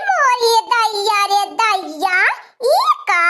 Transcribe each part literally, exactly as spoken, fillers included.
मोरे दैया रे दैया, ई का?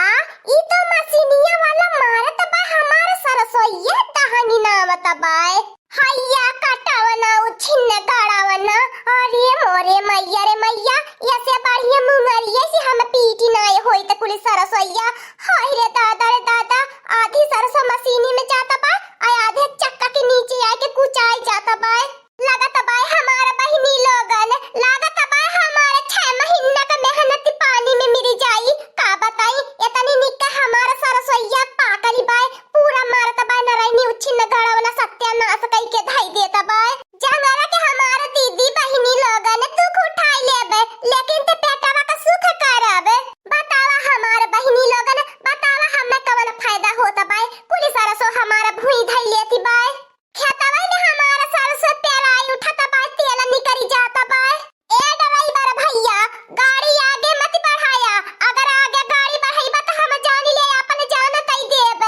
ई तो मशीनिया वाला मारत बा हमार सरसोइया दहनी नावत बाय। हैया कटवना उछिन्न गड़वना। अरे मोरे मैया रे मैया, ऐसे बढ़िया मुंगरिया से हम पीटी नाय होई त कुली सरसोइया। हाय रे दादा रे दादा, आधी सरसों मशीनी में जात बा, आ आधे चक्का के नीचे आके कुचाई जात बा। लागत बाय हमार बहिनी लोगन, लागत बाय हमार छह महीना क मेहनत पानी में मिरी जाई। का बताई, इतनी निक हमार सरसोइया पाकली बाय, पूरा मारत बाय नरैनी उछिन्न गड़वना सत्यानाश कई के धई देत बाय। जंगरा के हमार दीदी बहिनी लोगन दुख उठाई लेबे, लेकिन ते पेटवा क सुख करब। बतावा हमार बहिनी लोगन, बतावा हमें कवन फायदा होत बाय, कुली सरसों हमार भुई धई लेती बाय। खेतवा में हमार सरसों पेराई उठत बा, तेल निकरी जात बा। ए ड्राइवर भैया, गाड़ी आगे मत बढ़ाया, अगर आगे गाड़ी बढ़ाइबा त हम जान ले अपन जान कई देब।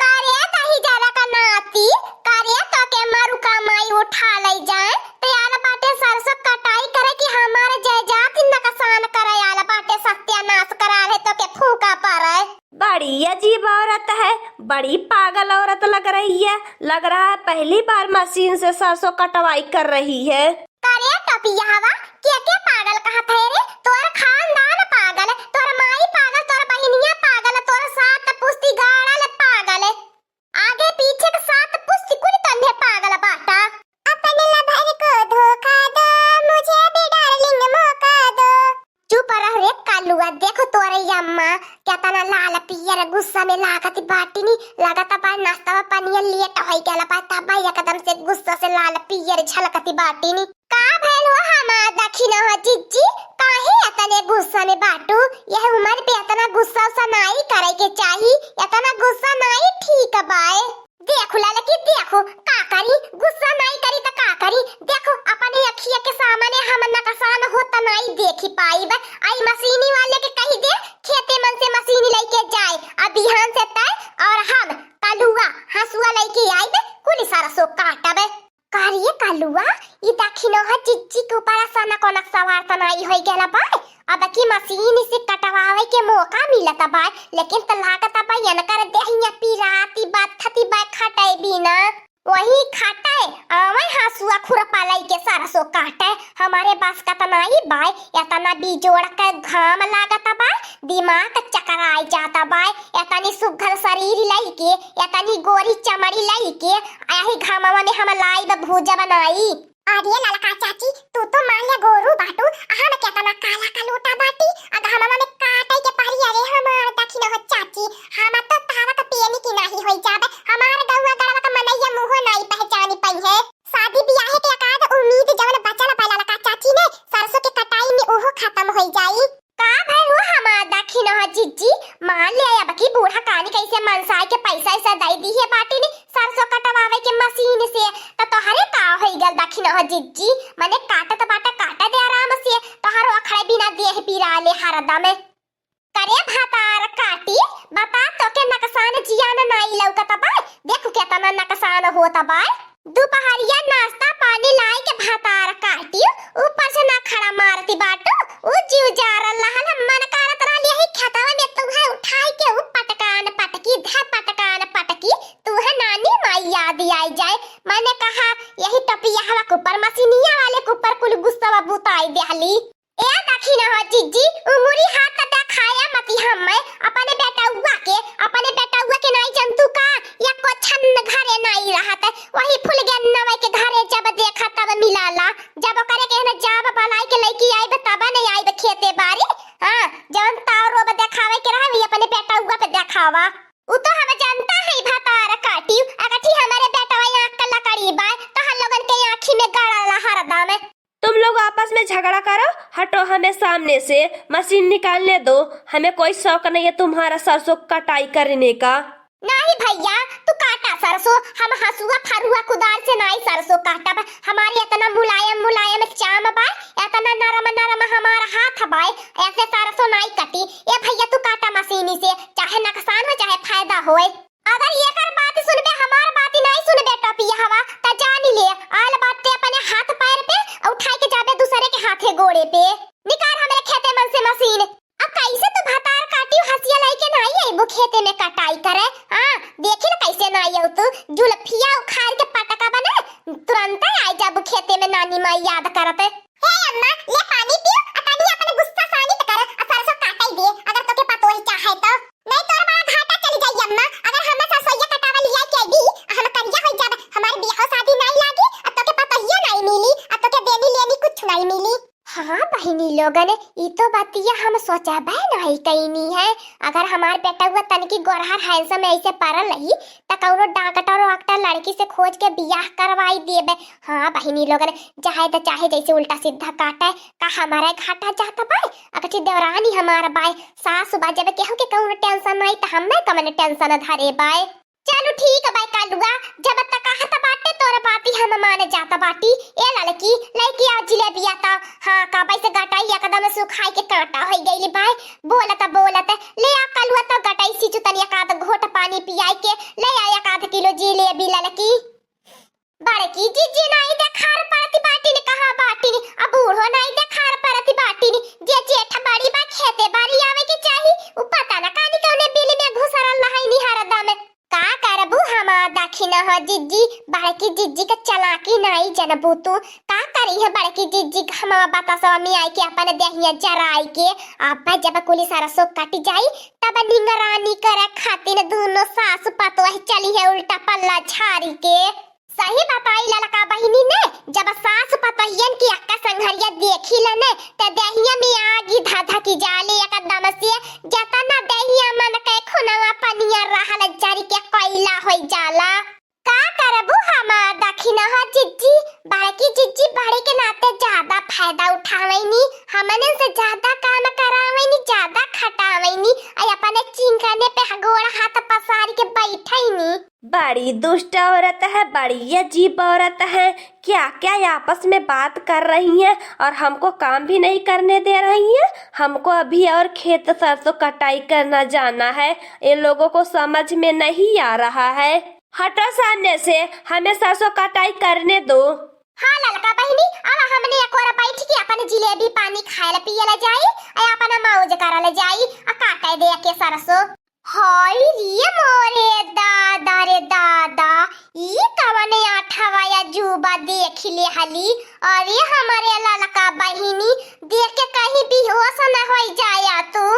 करे दही जरा का नाती, करे तो के मरु कमाई उठा लई जाए, ते आल बाटे सरसों कटाई करे कि हमार जायदाद नकसान करे आल बाटे, सत्यानाश करा ले तो के फूका पड़े। बड़ी अजीब औरत है, बड़ी पागल औरत लग रही है। लग रहा है पहली बार मशीन से सरसों कटवाई कर रही है। करे टपियावा, के के पागल कहत है रे? तोर खानदान पागल, तोर माई पागल, तोर बहिनिया पागल, तोर सात पुस्ती गाड़ल पागल, आगे पीछे के सात पुस्ती कुल तन्हे पागल बाटा। अपने लवर को धोखा दो, मुझे भी डार्लिंग मौका दो। चुप रह रे कालुआ, देखो तोरे अम्मा केतना लाल पियर गुस्सा में लागत बाटिनी। लागत बा नाश्ता में पनिया लेट होई गल बा, तब एकदम से गुस्सा से लाल पियर झलकती बाटिनी। का भइल हो हमार दखिनहा जिज्जी, काहे एतने गुस्सा में बाटू? यह उमर पे एतना गुस्सा उस्सा नाई करे के चाही, एतना गुस्सा नाई ठीक बाय। देखो ललकी, देखो, का करी, गुस्सा नाई करी त का करी? देखो, अपने अखिया के सामने हम नकसान होत नाई देखी पाइब। आई मशीनी वाले के कही दे, खेते मन से मशीनी लइके जाए, अब बिहान से तय और हम कलुआ, हसुआ लइके आइब, कुली सरसों काटब। का रे कलुआ, ई दखिनहा जिज्जी के ऊपर अचानक ओनक सवार त नाई होई गेला बाय? अब की मशीन से कटवावे के मौका मिलत बाय, लेकिन त लागत बाय एनकर देहिया पिराती बाथती बाय खटै बिना। वही खटै, आवै हसुआ खुरपा लइके सरसों काटै, हमरे बस का त नाई बाय, एतना बिजोड़ के घाम लागत बाय, दिमाग चकराई जात बाय, एतनी सुघर शरीर लइके, एतनी गोरी चमड़ी लइके, यही घामवा में हम लाइब भूजा बनाई। अरे ललका चाची, तू तो माया गोरू बाटू, हम केतना काला कलूटा बाटी, आ घामवा में काटै के पहरी। अरे हमार दखिनहा चाची, हम तो तावा क पेनी की नाही होई जाबे, हमार गौआ गड़वा क मनैया मुँहो नाही पहचानी पइहे। शादी बियाहे के एकाध उम्मीद जवन बचल बा ललका चाची ने, सरसों के कटाई में उहो खतम होई जाई। का भइल हो हमार दखिनहा जिज्जी? मान ले अब की बूढ़ा कानी कैसे मनसाय के पैसा ऐसा दई दिहे बाटिनी सरसों कटवावे के मशीन से, त तोहरे का होई गल दखिनहा जिज्जी? मने काटत बाटा काटा दे आराम से, तोहरो अखड़े बिना देह पिरा ले हरदम। करे भातार काटी, बता तोके नकसान जियान नाई लौकत बा? देखु केतना नकसान होत बा। दुपहरिया नाश्ता पानी लाइके भातार काटी, ऊपर से नखड़ा मारती बाटू, उ जीव जारल रहल, मन करत रहल यही खेतवा में तुहे उठाइके उ पटकान पटकी, धे पटकान पटकी, तुहे नानी माई याद आई जाए। मने कहा यही टपियाहवा के ऊपर, मशीनिया वाले के ऊपर कुल गुस्सा बुताई देहली। ए दखिनहा जिज्जी, उंगुरी हाथ त देखाया मती हम्मे, अपने बेटउआ के, अपने बेटउआ के नाई जनतू का, या कोछन घरे नाई रहत, वही फुलगेनवा के घरे जब देखा तब मिलाला, जब ओकरे के न जाब बलाई के लइकी आइब तब न आइब खेते बारी। हाँ, जवन ताव रोब देखावे के रहे, वही अपने बेटउआ पे देखावा। उ तो हम जनता है भतार काटी, अगठी हमरे बेटवा आँख का लकड़ी बाय, तोहर लोगन के आँखी में गड़ल हरदम। तुम लोग आपस में झगड़ा करो, हटो हमें सामने से, मशीन निकालने दो, हमें कोई शौक नहीं है तुम्हारा सरसों कटाई करने का। नहीं भैया, तू काटा सरसों, हम हसुआ फरुआ कुदाल से नाई सरसों काटब, हमारे इतना मुलायम मुलायम चाम बाय, इतना नरम नरम हमारा हाथ बाय, ऐसे सरसों नाई कटी। ए भैया तू काटा मशीनी से, चाहे नकसान हो चाहे फायदा होए। अगर एकर बात सुनबे, हमार बात नाई सुनबे टपियाहवा, त जानी ले, आल बाटे अपने हाथ पैर पे, उठाई के जाबे दूसरे के हाथे गोड़े पे। निकाल हमरे खेते मन खेते में कटाई करे। हाँ, देखी ना कैसे ना आयो तू, जुल्फिया उखाड़ के पटका बने, तुरंत आई जब खेते में नानी माई याद करत। हे अम्मा, ले पानी पियो, आ तनी अपन गुस्सा शांत कर, आ सरसों काटे दे, अगर तोके पतोही चाहे तो। नहीं तोर बड़ा घाटा चली जाई अम्मा, अगर हमें सरसोईया कटावा लिया के दी, आ हम करिया हो जाब, हमार बियाह शादी नहीं लागी, आ तोके पतोहिया नहीं मिली, आ तोके देनी लेनी कुछ नहीं मिली। हाँ बहिनी लोगन, ई तो बतिया हम सोचबे नहीं कईनी है। अगर हमार बेटउआ तनकी गोरहर handsome ऐसे परल रही, त कौनो डॉक्टर वॉक्टर लड़की से खोज के बियाह करवाई देबे। हाँ बहिनी लोगन, चाहे त चाहे जैसे उल्टा सीधा काटे, का हमारे घाटा जात बाय? अगची देवरानी हमार बाय, सास बा, जब केहू के कौनो tension नहीं त हमें कमन tension धरे बाय। चलू ठीक बाय कालुआ, जब तक कहत बाटे तोर बाती हम मान जात बाटी। ए ललकी, लइके आ जिलेबिया त। हाँ, कबई से गटाई एकदम सुखाई के कांटा होई गइली बाय। बोलत बोलत ले आ कालुआ त गटाई से चुतनी एक आध घोट पानी पियाई के ले आ एक आध किलो जिलेबी ललकी। बड़की जिज्जी नाई देखार परती बाटिन, कहाँ बाटिन? अब बूढ़ो नाई देखार परती बाटिन। जे जेठ बड़ी बा खेते बारी आवे के चाही, उ पता न कानी कौने बिल में घुसरल रहई निहार दम। का करबू हमार दखिना हो जिज्जी, बड़की जिज्जी के चालाकी नाई जनबू तू। का करी है बड़की जिज्जी घमा बतासवा में आई के अपन देहिया जराई के। अब जब कुली सरसों कट जाई, तब निगरानी करे खातिर दोनों सास पतोह चली है उल्टा पल्ला झारी के। सही बताई ललका बहिनी ने, जब सास पतोहियन की अक्का संघरिया देखी ले ने, त देहिया में आगी धधकी जाले एकदम से, जतना देहिया मन के खुनवा पनिया रहल जरी के कोयला होई जाला। का करबू हमार दखिना हो जिज्जी, बड़की जिज्जी बड़े के नाते ज्यादा फायदा उठावेनी, हमनन से ज्यादा काम करावेनी, ज्यादा खटावेनी, आ अपने चिंकने पे गोड़ हाथ पसार के बैठेनी। बड़ी दुष्ट औरत है, बड़ी अजीब औरत है। क्या क्या आपस में बात कर रही हैं और हमको काम भी नहीं करने दे रही हैं। हमको अभी और खेत सरसों कटाई करना जाना है। इन लोगों को समझ में नहीं आ रहा है। हटो सामने से, हमें सरसों कटाई करने दो। हाँ ललका बहिनी, अब हमने एक ओर बैठ के अपन जिलेबी पानी खायल पियल जाई, आ अपन मौज करल जाई, आ काटे दे के सरसों। हाय रे मोरे दादा रे दादा, ई कवन आठवा अजूबा देख ले हली। अरे हमरे ललका बहिनी, देख के कहीं बेहोश न होई जाया तू।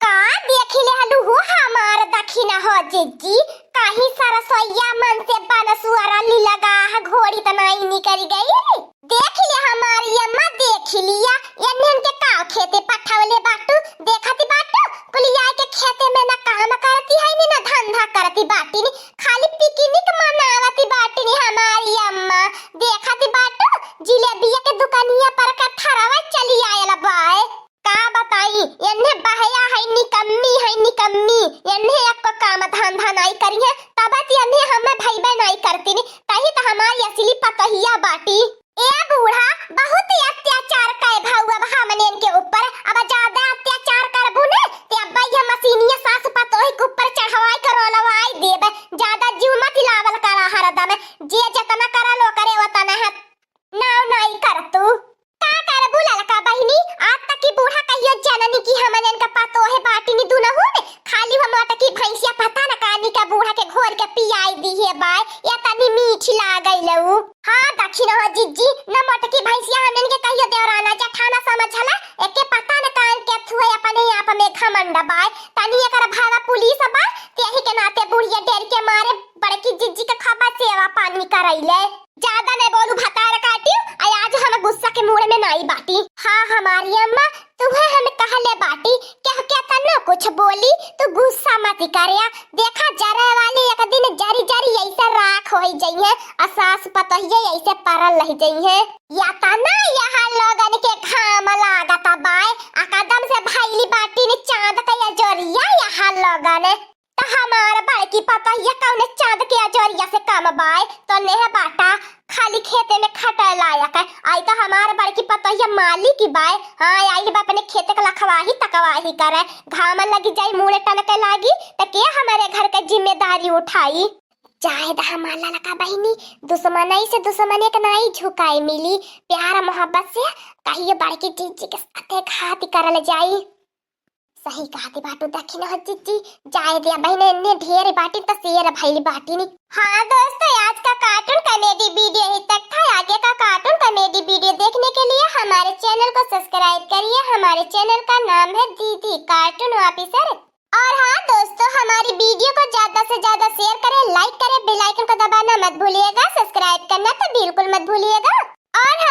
का देख ले हलू हो हमार दखिना हो जिज्जी, कहीं सरसोईया मन से बनसुअरा लीलगाह घोड़ी त नाई निकल गई। देख ले हमारी अम्मा, देख लिया, एन्हन के का खेते पठवले बाटू, देखती बाटू, कुलिया के खेते में ना काम करती है नी, ना धंधा करती बाटी नी, खाली पिकनिक मनावती बाटी नी हमारी अम्मा। देखती बाटू, जिलेबिया के दुकानिया पर का ठरवा चली आयल बाय। का बताई, एन्हे बहया है, निकम्मी है, निकम्मी। एन्हे एको काम धंधा नाई करी है, तब त एन्हे हमें भइबे नाई करती नी, तही त हमारी असली पतोहिया बाटी। ए बूढ़ा, बहुत अत्याचार कै भऊ अब हमनेन के ऊपर। अब ज्यादा अत्याचार करबू ने, ते अब्बा ये मशीनिया सास पतोही के ऊपर चढ़वाई के रोलवाई देब। ज्यादा जीव मत लावल करा हरदम। जे जतना करल ओकरे ओतना है। नाव नाई कर तू। का करबू ललका बहिनी, आज तक की बूढ़ा कहियो जननी की हमनेन के पतोहे बाटिनी दुनहुन। खाली वो मोटकी भैंसिया पता न कानी का बूढ़ा के घोर के पियाई दिहे बाय, एतनी मीठी लागल उ। हाँ, दखिन हो जिज्जी, न मोटकी भैंसिया हमन के कहियो देवराना जेठाना समझला, एके पता न कान के थुए अपने आप में घमंड बाय। तनी एकर भावा पुलिस बा, तेही के नाते बुढ़िया डेर के मारे बड़की जिज्जी के खबा सेवा पानी करैले। ज्यादा न बोलू भतार काटियो, आ आज हम गुस्सा के मूड में नाई बाटी। हाँ हमारी अम्मा, तुहे हम कहले बाटी, केहू के तन्नो कुछ बोली, तू गुस्सा मत करिया। देखा जरे वाली एक दिन जरी जरी ऐसे राख होई जइहे, आ सास पतोहिए ऐसे परल रह जइहे। या तना यहाँ लोगन के घाम लागत बाय, आ कदम से भैली बाटी ने चांद के अजोरिया यहाँ लोगन। त हमार बड़की पतोहिया कौने चांद के अजोरिया से कम बाय, तो नेह बाटा खाली खेते में खटे लायक है। आई तो हमार बड़की पतोहिया मालिक बाय। हाँ, आई बा अपने खेते के लखवाही तकवाही करे, घाम लगी जाई, मूड़े टनके लागी, त के हमारे घर के जिम्मेदारी उठाई? चाहे द हमार ललका बहिनी, दुश्मनाई से दुश्मन एक नाई झुकाए मिली, प्यार मोहब्बत से कहियो बड़की जीजी के साथे घात करल जाई। सही कहती बाटू, देखी ना हो जिज्जी, जाए दिया बहिने, इन्ने ढेर बाटी त शेर भइल बाटी नी। हाँ दोस्तों, आज का कार्टून कॉमेडी वीडियो ही तक था। आगे का कार्टून कॉमेडी वीडियो देखने के लिए हमारे चैनल को सब्सक्राइब करिए। हमारे चैनल का नाम है दीदी कार्टून ऑफिसर। और हाँ दोस्तों, हमारी वीडियो को ज्यादा से ज्यादा शेयर करें, लाइक करें, बेल आइकन को दबाना मत भूलिएगा, सब्सक्राइब करना तो बिल्कुल मत भूलिएगा। और